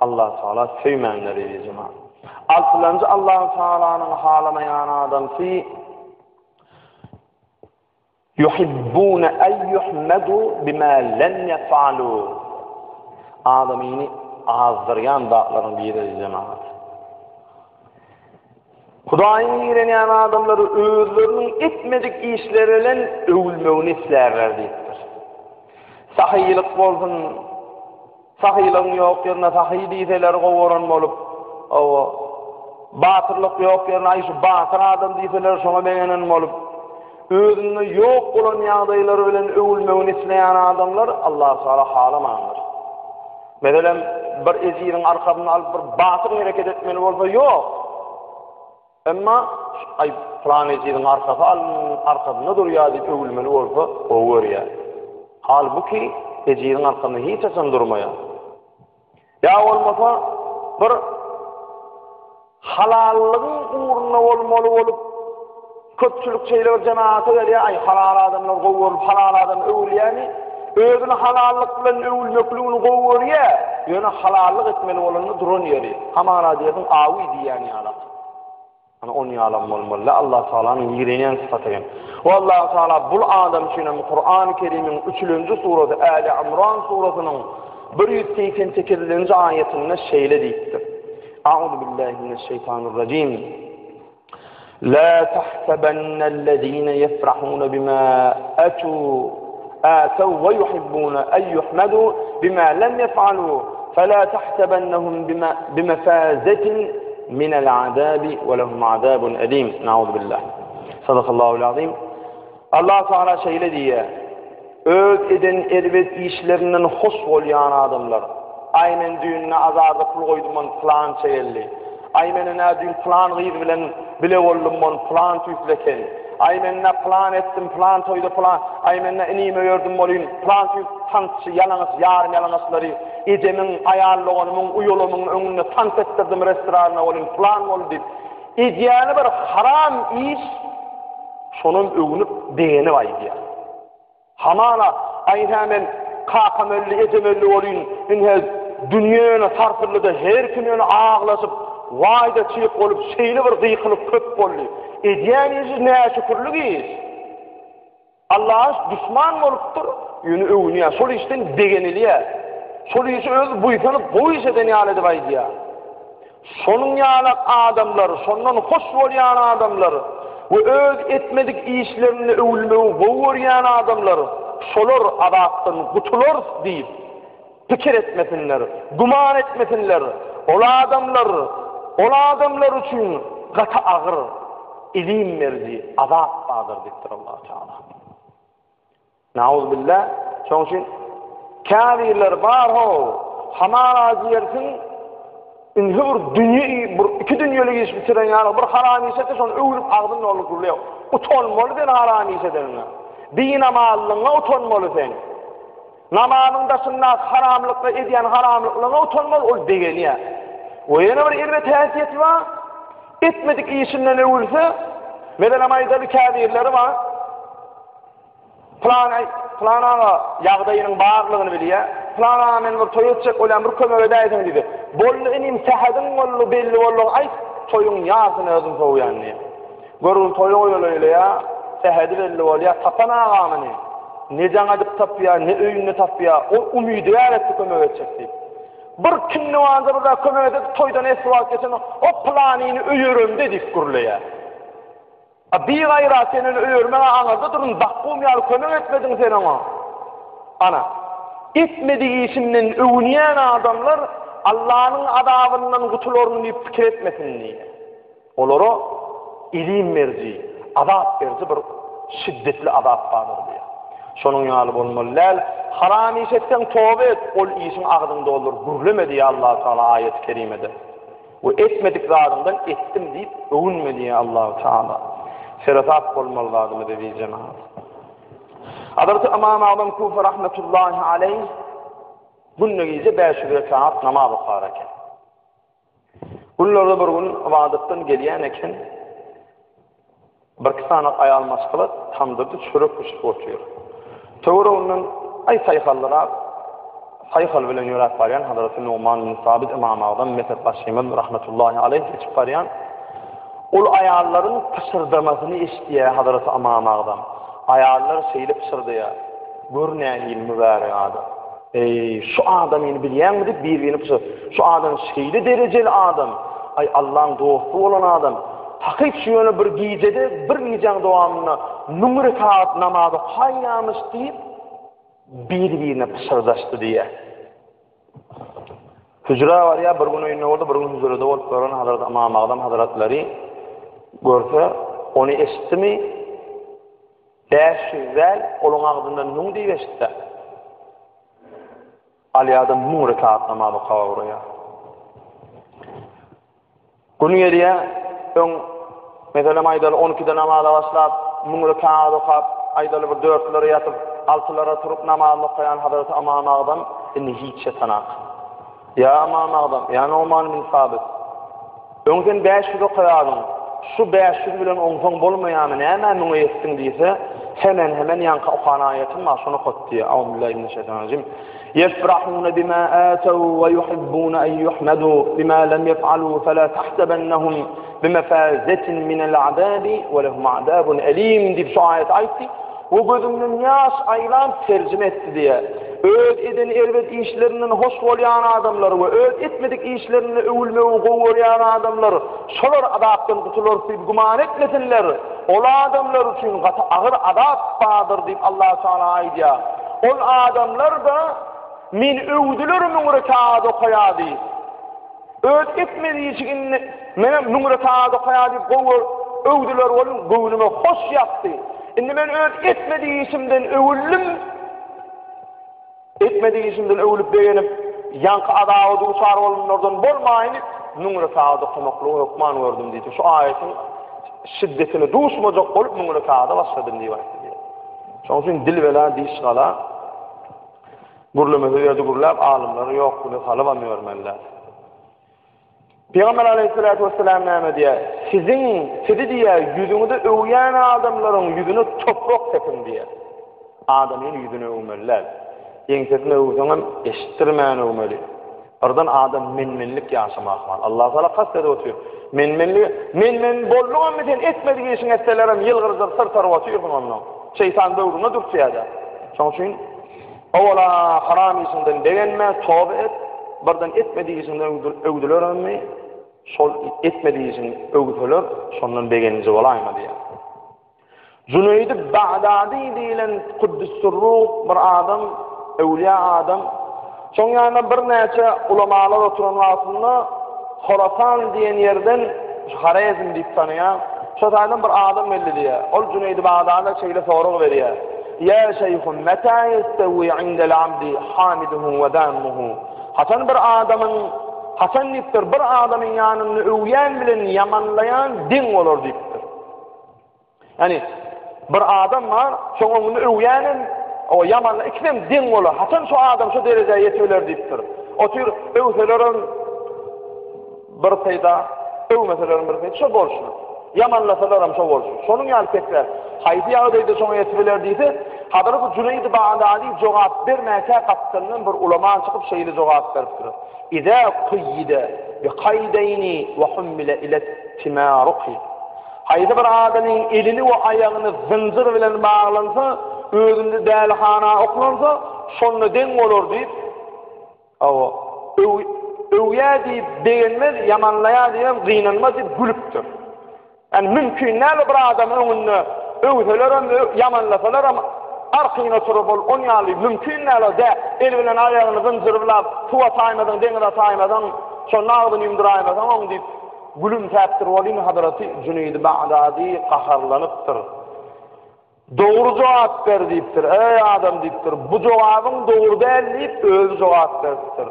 Speaker 1: Allah Tagala söýmändir eziz jemagat. Altylanjy Allah Tagalanyň halamaýan adamsy Yuhibbuna ay yuhmadu bima lam yafalu. Adamyny azdyrýan zatlaryň biri eziz jemagat. Hudaýyň ýigrenýän adamlary özleriniň etmedik işleri bilen öwülmegini islärler diýipdir. Sahylyk bolsun, sahylygyň ýok ýerine sahy diýseler gowaran bolup, owa, batyrlyk ýok ýerine aý şu batyr adam diýseler şoňa begenen bolup, özünde ýok bolan ýagdaýlary bilen öwülmegini isleýän adamlar Allah Taala halamandyr. Meselem, bir ejiziň arkasyny alyp bir batyr hereket etmeli bolsa, ýok. Emma, aý, pylan ejiziň arkasy alyn, arkasynda durýar diýip öwülmeli bolsa, gowy görýär. Halbuki, ejiziň arkasynda hiç haçan durmaýar. Ýa bolmasa, bir Halallygyň ugrunda bolmaly bolup, köpçülik şeýle bir jemagata gelýär, aý, halal adamlar gowy görüp, halal adam öwülýärmi? Özüni halallyk bilen öwülmekligini gowy görýär, ýöne halallyk etmeli bolanda duran ýeri, hamana diýersiň, awy diýýän ýalak. Ana, on ýalam bolmaly-da, Allah Tagalanyň ýigrenýän sypaty hem. We Allah Tagala bul adam üçin hem Kurany Kerimiň üçülenji surasy Äli Imran surasynyň 188-nji aýatynda şeýle diýipdir. A'udhu billahi mineşşeýtanirrajim. La tahsabennellezine yefrahuna bima atu ataw ve yuhibbuna en yuhmadu bima lem yef'alu fela tahsabennahum bima bimefazetin minel azabi ve lehum azabun elim. Nauzu billah. Sadakallahul azim. Allah Teala şeýle diýýär. Öz eden erbet işlerinden hoş bolýan adamlar. Aý men düýn-ä azarda pul goýdum ony pylança geldi. Aý men ine düýn pylan gyz bilen bile boldum ony pylan tüýsli eken. Aý men ine pylan etdim pylan toýda pylan, aý men ine inimi öýerdim welin pylan tüýs tansçy ýalaňaç ýarym ýalaňaçlary ejemiň, aýal doganymyň, uýalamyň öňünde tans etdirdim restoranda welin pylan boldy diýip edýäni bir haram iş şonam öwnüp begenip aýdýar. Hamana, aý-hä men kakam öldi, ejem öldi welin, ine, dünýe ýöne sarsyldy-da, her kim ýöne aglaşyp, waý-da çyk bolup, şeýle bir gykylyk köp boldy. Edýän işi näşükürlik iş. Allaha duşman bolupdyr, ýöne öwünýär, şol işden begenilýär. Şol işi özi buýsanyp, gowy iş eden ýaly edip aýdýar. Şonuň ýalak adamlar, şondan hoş bolýan adamlar we öz etmedik işlerinde öwülmegi gowy görýän adamlar, şolar azapdan gutularys diýip, pikir etmesinler, güman etmesinler. Ol adamlar, ol adamlar üçin gaty agyr, elim beriji azap bardyr diýipdir Allahu Teala. Nauzubilla, şonuň üçin käbirleri bar how, hamala diýersiň, indi bir dünýe, bir iki dünýelik iş bitiren ýaly bir haram iş etse şony öwünip agzyny dolduryp gürleýär. Utanmaly sen haram iş edeniňe. Binamazlygyňa utanmaly sen. Namazyň daşyndaky haramlykda edýän haramlyklaryňa utanmaly, ol begenýär. We ýene bir erbet häsiýeti bar. Etmedik işinden öwülse, meselem aýdaly käbirleri bar. Pylan aý, pylan aga ýagdaýynyň barlygyny bilýär. Pylan aga men bir toý etjek bolýan, bir kömek edäýseň diýdi. Boldy inim, sähediň boldy, belli boldy, aýt, toýuň ýarsyny özüm sowýan diýýär. Görgül toýa goýalaýlaýar, sähedi belli bolýar, tapan agamyny. Ne jaň edip tapýar, ne öýünde tapýar. Ol umydygär etdi kömek etjek diýip. Bir kinniwanja bir zat kömek edip, toýdan esli wagt geçen, o pylanyny öýeremde diýip gürleýär. A bigaýrat sen ony öýermäge aňyrda durun zakgum ýaly kömek etmediň sen oňa. Ana, etmedik işinden öwünýän adamlar Allanyň azabyndan gutularyn diýip pikir etmesin diýýär. Olara elim beriji, azap beriji bir şiddetli azap bardyr diýýär. Şonuň ýaly bolmaly däl. Haram iş etseň toba et, ol işiň agzyňy doldur gürleme diýýär Allahu Tagala aýaty kerimede. We etmedik zadyňdan etdim diýip öwünme diýýär Allahu Teala. Seresap bolmaly zadymyz eziz jemagat. Hazreti Ymam Agzam Kufa rahmetullahi aleýh günde gije 500 rekat namaz okar eken. Günlerde bir gün ybadatdan gelýän eken. Birki sany aýal maşgala tamdyrda çörek bişirip otyr. Töwereginden aý saýhallyrak saýhal bilen ýöräp barýan Hazreti Nugman bin Sabit Ymam Agzam mezhepbaşymyz rahmetullahi aleýh geçip barýan. Ol aýallaryň pyşyrdamasyny eşidýär Hazreti Ymam Agzam. Aýallar şeýle pyşyrdaýar, Gör nähili mübärek adam. Eý, şu adamyny bilýäňmi diýip bir-birini pyşyrdaýar. Şu adam şeýle derejeli adam. Aý, Allaň dosty bolan adam. Takyk şu ýöne bir gijede, bir gijäň dowamynda müň rekagat namaz okaýýamyş diýip, bir-birine pyşyrdaşdy diýýär. Hüjrä barýar, bir gün öýünde boldy, bir gün hüjrede bolup gören Hazrat Ymam Agzam Hazratlary görse, ony eşitdimi? 500 däl, olaň agzyndan müň diýip eşitse. Alýar-da müň rekat namaz okap ugraýar. Gün gelýär, öň, meselem aýdaly, on ikide namaza başlap, müň rekagat okap, aýdaly bir dörtlere ýatyp, altylara turup namazyny okaýan Hazreti Ymam Agzam indi hiç ýatanak. Ýa Ymam Agzam, ýa Numan bin Sabyt, öň sen 500 okaýardyň, şu 500 bilen oňsaň bolmaýarmy, nämä müňe ýetdiň diýse, hemen-hemen ýaňky okan aýatym bar, şony okat diýýär. Auzubillahi mineşşeýtanirrajim. Ýefrahune bima atew we yuhibbune en yuhmedu bima lem yef'alu fela tahsebennehum bimefazetin minel azabi we lehum azabun elim diýip şu aýaty aýtdy we gözünden ýaş aýlap terjime etdi diýýär. Öz eden erbet işlerinden hoş bolýan adamlar we öz etmedik işlerinde öwülmegi gowy görýän adamlar şolar azapdan gutularys diýip güman etmesinler. Ol adamlar üçin gaty agyr azap bardyr diýip Allahu Teala aýdýar. Ol adamlar-da meni öwdüler müň rekagat okaýar diýip. Öz etmedi işi indi menem müň rekagat okaýar diýip gowy öwdüler welin göwnüme hoş ýakdy. Indi men öz etmedi işimden öwüldim. Etmedik işimden öwlüp begenip. ýaňky azaba duçar bolanlardan bolmaýyn diýip, müň rekagat okamaklygy hökman gördüm diýdi. Şu aýatyň şiddetine duşmajak bolup müň rekagata başladym diýip aýtdy diýýär. Şonuň üçin dil bela, diş gala. Gürlemese ýerde gürläp alymlary ýok güne salybam ýörmeli däl. Pygamber aleýhissalatu wessalam näme diýýär? Siziň, sizi diýýär, ýüzüňizi öwýän adamlaryň ýüzüne toprak sepiň diýýär. Adamyň ýüzüne öwmeli däl. Ýeňsesine öwseňem eşitdirmän öwmeli. Birden adam men-menlik ýaşamak ahmal. Allah Taala kast edip otyr. Men-menlik, men-men bolduňmy sen etmedik işiň etselerem ýylgyrjyk syrtaryp otyrsyň ondan. Şeýtan böwrüňe dürtýär-de. Şonuň üçin Owala haram işiňden begenme, toba et, birden etmedik işiňden öwdüleremmi, şol etmedik işiňi öwseler, şondan begeniji bolaýma diýýär. Jüneýdi Bagdady diýlen Kuddüssurruh bir adam, öwlüýä adam, şoň ýanynda birnäçe ulamalar oturan wagtynda Horasan diýen ýerden, Horezm diýip tanaýar, şo taýdan bir adam geldi diýýär. Ol Jüneýdi Bagdada şeýle sorag berýär. Ýa şeýhum meta ýestewi indel abdi hamiduhu we zammuhu. Haçan bir adamyň haçan diýipdir, bir adamyň ýanynda öwýän bilen ýamanlaýan deň bolar diýipdir. Ýani bir adam bar, şoň öňünde öwýänem, o ýamanla ikisem deň bolar. Haçan şu adam şu derejä ýetip biler diýipdir. Otyr öwselerem Bir peýda, öwmeselerem bir peýda, şo bolşuna. Ýamanlasalaram şo bolşuna. Şonuň ýaly pesler haýsy ýagdaýda şoňa ýetip biler diýse, Hazreti Jüneýdi Bagdady jogap bermänkä gapdalyndan bir ulama çykyp şeýle jogap beripdir, Izä kuýýide bi kaýdeýni we hummile ile timaruki. Haýsy bir adamyň elini we aýagyny zynjyr bilen baglansa, özünde dälihana oklansa, şonda deň bolar diýip, Hawa, öw, öwýä diýip begenmez, ýamanlaýar diýibem gynanmaz diýip gülüpdir. Ýani mümkin däl bir adam öňünde öwselerem, ýamanlasalaram arkaýyn oturyp ol on ýaly mümkin däl o dä, eli bilen aýagyny zynjyrlap suwa taýmasaň, deňize taýmasaň, şonda agzyny ýumduraýmasaň oň diýip gülümsäpdir welin Hazraty Jüneýdi Bagdady gaharlanypdyr. Dogry jogap ber diýipdir. Eý adam diýipdir, bu jogabyň dogry däl diýip özi jogap beripdir.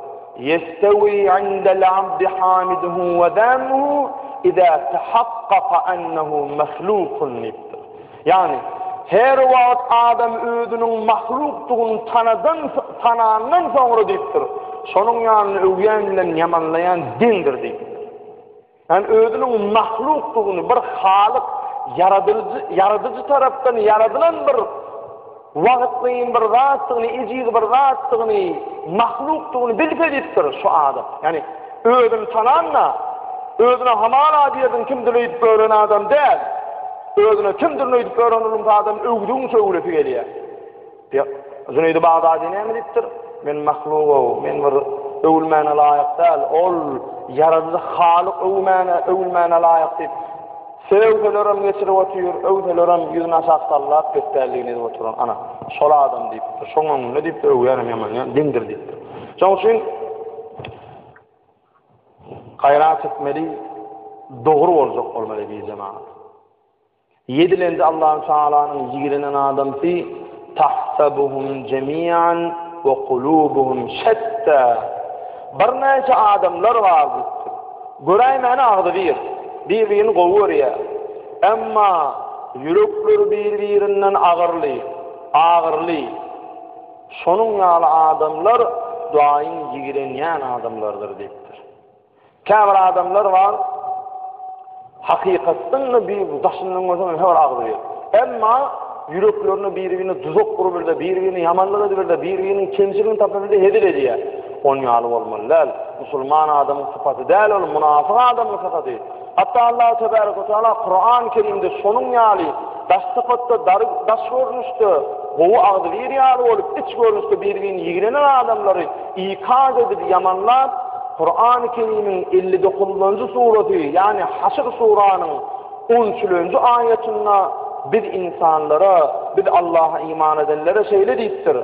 Speaker 1: Ýestewi indel abdi hamiduhu we zammuhu iza tahaqqaqa ennehu mahlukun diýipdir. Ýagny her wagt adam özüniň mahlukdygyny tanadan tanandan soňra diýipdir, şonuň ýanynda öwýän bilen ýamanlaýan deňdir diýipdir. Ýagny özüniň mahlukdygyny, bir Halyk, Ýaradyjy, Ýaradyjy tarapdan ýaradylan bir wagtlaýyn bir zatdygyny, ejiz bir zatdygyny, mahlukdygyny bilse diýipdir şu adam. Ýagny özüni tanan-da, özüne hamala diýerdiň kimdir öýdüp öwren adam däl. Özüne kimdir öýdüp öwren ulumsy adam öwdügiňçe öwlesi gelýär. Jüneýdi Bagdady näme diýipdir? Men mahlug-ow, men bir öwülmäne laýyk däl, ol ýaradyjy Halyk öwmäne, öwülmäne laýyk diýip, sögselerem geçirip otyr, öwselerem ýüzüni aşak sallap, pespäldligini edip oturan, ana, şol adam diýipdir. Şoň öňünde diýipdir, öwýänem ýamanýan deňdir diýipdir. Şonuň üçin gaýrat etmeli, dogry boljak bolmaly eziz jemagat. Ýedilenji Allahu Tagalanyň ýigrenen adamsy tahsabuhum jemian we kulubuhum şettä. Birnäçe adamlar bar diýipdir. Göräýmäne agzybir, bir-birini gowy görýär. Emma ýürekleri bir-birinden agyrly, agyrly. Şonuň ýaly adamlar Hudaýyň ýigrenýän adamlarydyr diýipdir. Käbir adamlar bar, hakykatdan-da bir daşyndan görseň her agzybir. Emma ýüreklerine biri-birine duzak gurup-da, biri-birine ýamanlyk edip-de, biri-biriniň kemçiligini tapyp-da hezil edýär. On ýaly bolmaly däl. Musulman adamyň sypaty däl ol, munafyk adamyň sypaty. Hatda Allahu tebaraka we taala Kuran Kerimde şonuň ýaly daş sypatda, daş görnüşde gowy agzybir ýaly bolup, iç görnüşde biri-birini ýigrenen adamlary ikaz edip ýamanlap, Kurany Kerimiň 59-njy surasy, ýagny Haşr suranyň on üçülenji aýatynda biz ynsanlara, biz Allaha iman edenlere şeýle diýipdir,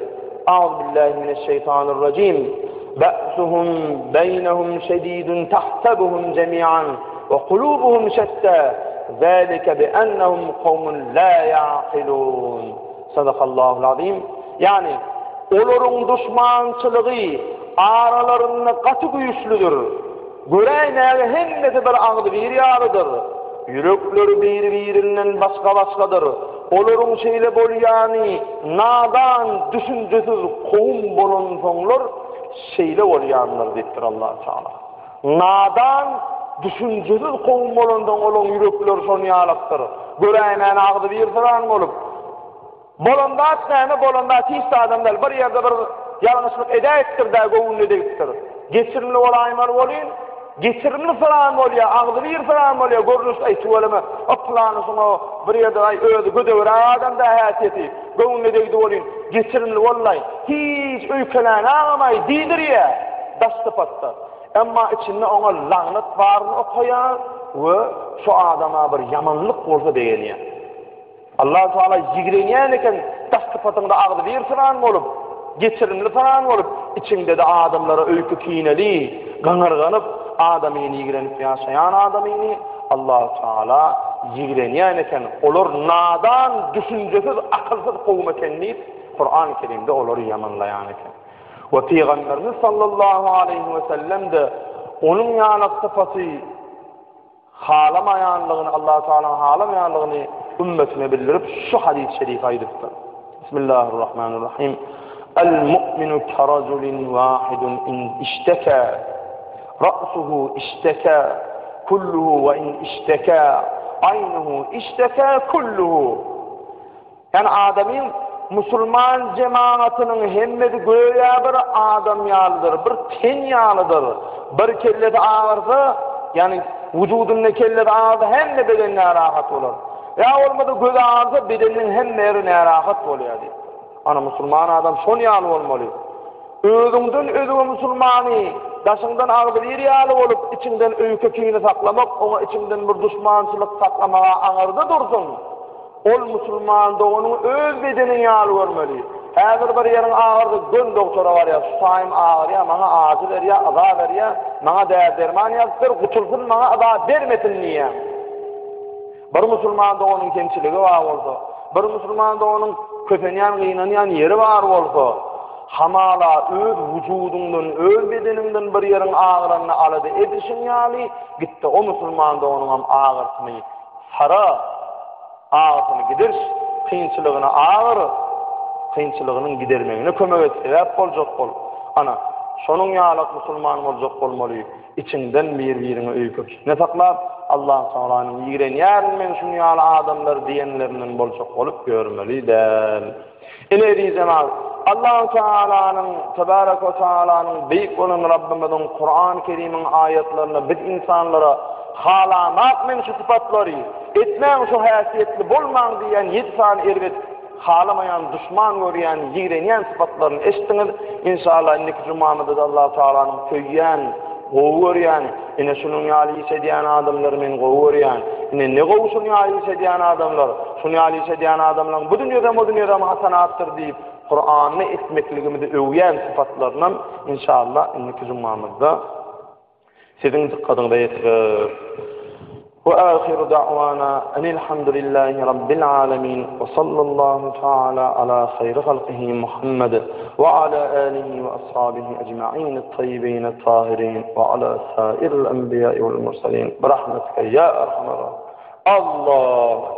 Speaker 1: Auzubillahi mineşşeýtanirrajim. Ba'suhum beýnehum şedidun tahsabuhum jemi'an we kulubuhum şettä. Zalika bi ennehum kawmun la yaqilun. Sadakallahul azim. Ýagny olaryň duşmançylygy. aralarynda gaty güýçlüdir. Göräýmäge hemmesi bir agzybir ýalydyr. Ýürekleri biri-birinden başga-başgadyr. Olaryň şeýle bolýany nadan, düşünjesiz kowum bolansoňlar şeýle bolýandyr diýipdir Allah Tagala. Nadan, düşünjesiz kowum bolansoň olaryň ýürekleri şon ýalakdyr. Göräýmäne agzybirsyran bolup, Bolan zat näme, bolan zat hiç zadam däl. Bir ýerde bir ýalňyşlyk edäýipdir-dä, göwnüne degipdir. Geçirimli bolaýmaly welin, geçirimli syran bolýar, agzybir syran bolýar, görnüş, aý, tüweleme, o pylany şuňa bir ýerde, aý, özi gödegräk adam-da häsiýeti, göwnüne degdi welin, geçirimli bollaý, hiç öýkelänagam-aý diýdirýär, daş sypatda. Emma içinde oňa lagnat baryny okaýar we şu adama bir ýamanlyk bolsa begenýär. Allahu Teala ýigrenýän eken daş sypatyňda agzybir syran bolup, geçirimli syran bolup, içiňde-de adamlara öýke-kineli, gaňyrganyp, adamyny ýigrenip ýaşaýan adamyny Allahu Teala ýigrenýän eken. Olar nadan, düşünjesiz, akylsyz kowum eken diýip, Kurany Kerimde olary ýamanlaýan eken. We Pygamberimiz sallallahu aleýhi we sellem-de onuň ýaly sypaty halamaýanlygyny, Allahu Tealanyň halamaýanlygyny ümmetine bildirip şu hadys-y şerifi aýdypdyr. Bismillahirrahmanirrahim. El mu'minu keraculin wahidun in işteka ra'suhu işteka kulluhu we in işteka aynuhu işteka kulluhu. Ýagny adamyň musulman jemagatynyň hemmesi göýä bir adam ýalydyr, bir ten ýalydyr. Bir kellesi agyrsa, ýagny wujudynda kellesi agyrsa hemme beden närahat bolar. Ýa bolmasa gözi agyrsa bedeniniň hemme ýeri närahat bolýar diýip. Ana musulman adam şon ýaly bolmaly. Özüňden özge musulmany daşyňdan agzybir ýaly bolup, içiňden öýke-kine saklamak, oňa içiňden bir duşmançylyk saklamaga aňyrda dursun. Ol musulman doganyňy öz bedeniň ýaly görmeli. Häzir bir ýeriň agyrdy, göni dogtora barýar, şu taýym agyrýar, maňa ajy berýär, yza berýär, maňa däri-derman ýazyp ber, gutulsyn, maňa yza bermesin diýýär. Bir musulman doganyň kemçiligi bar bolsa, bir musulman doganyň kösenýän, gynanýan ýeri bar bolsa, hamala öz wujudyňdan, öz bedeniňden bir ýeriň agyranyny alada edişiň ýaly, git-de o musulman doganyňam agyrsyny Sara, agysyny gideriş, kynçylygyny agyr, kynçylygynyň gidermegine kömek et, sebäp boljak bol. Ana, şonuň ýalak musulman boljak bolmaly, içiňden bir-biriňe öýke-kine saklap, Allah Tagalanyň ýigrenýärin men şuny ýaly adamlary diýenlerinden boljak bolup ýörmeli däl. Ine eziz jemagat, Allahu Tealanyň, Tebarek we Tealanyň beýik bolan Rabbymyzyň Kurany Kerimiň aýatlarynda biz insanlara halamak men şu sypatlary, etmäň şu häsiýetli bolmaň diýýän ýedi sany erbet halamaýan, duşman görýän, ýigrenýän sypatlaryny eşitdiňiz. Inşallah indiki jumamyzda-da Allahu Tealanyň söýýän, gowy görýän, Ine şunuň ýaly iş edýän adamlary men gowy görýän. Ine ne gowy şunuň ýaly iş edýän adamlar. Şunuň ýaly iş edýän adamlaryň bu dünýedem o dünýedem hasanatdyr diýip, Kuranyny etmekligimizi öwýän sypatlarynam inşallah indiki jumamyzda siziň dykgatyňyza ýetireris. We ahiru da'wana enilhamdulillahi rabbil alamin we sallallahu taala ala haýri halkihi Muhammed we ala alihi we ashabihi ecma'in et-tayyibin et-tahirin we ala sairil enbiýai wal mursalin bi rahmetike ya erhamer rahimin. Allahu.